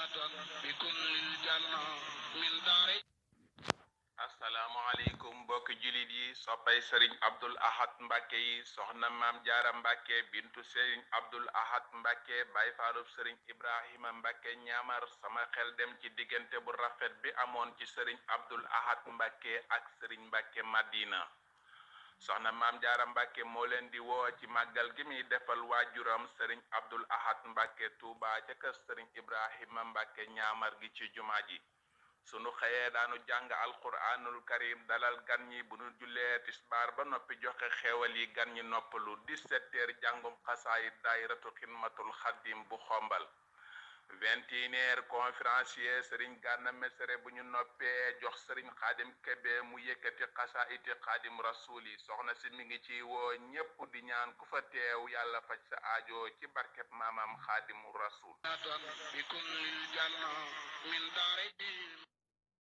بكل الجنة من دار. asalaamaaleykum mbokki julit yi soppay sëriñ Abdul Ahad Mbàkke yi soxna maam Jaara Mbàkke bintu sëriñ Abdul Ahad Mbàkke bay faalub sëriñ Ibrahima Mbàkke ñaamar sama xel dem ci diggante bu rafet bi amoon ci sëriñ Abdul Ahad Mbàkke ak sëriñ Mbàkke Madina soxna maam Jaara Mbàkke moo leen di woo ci màggal gi muy defal waajuram sëriñ Abdul Ahad Mbàkke Tuuba ca kër sëriñ Ibrahima Mbàkke ñaamar gi ci jumaa ji sunu xëyee daanu jàng alquranul karim dalal gan ñi bu nu jullee tisbaar ba noppi joxe xeewal yi gan ñi noppalu 17 heures jàngum xasaayid daayiratu xidmatul xaddim bu xombal 21 heures conférencier sëriñ Gana Messere bu ñu noppee jox sëriñ xaadim kebe mu yëkkati xasaayiti xaadim rasul yi soxna si mi ngi ci woo ñépp di ñaan ku fa teew yàlla faj sa aajo ci barket maamam xaadimu rasul.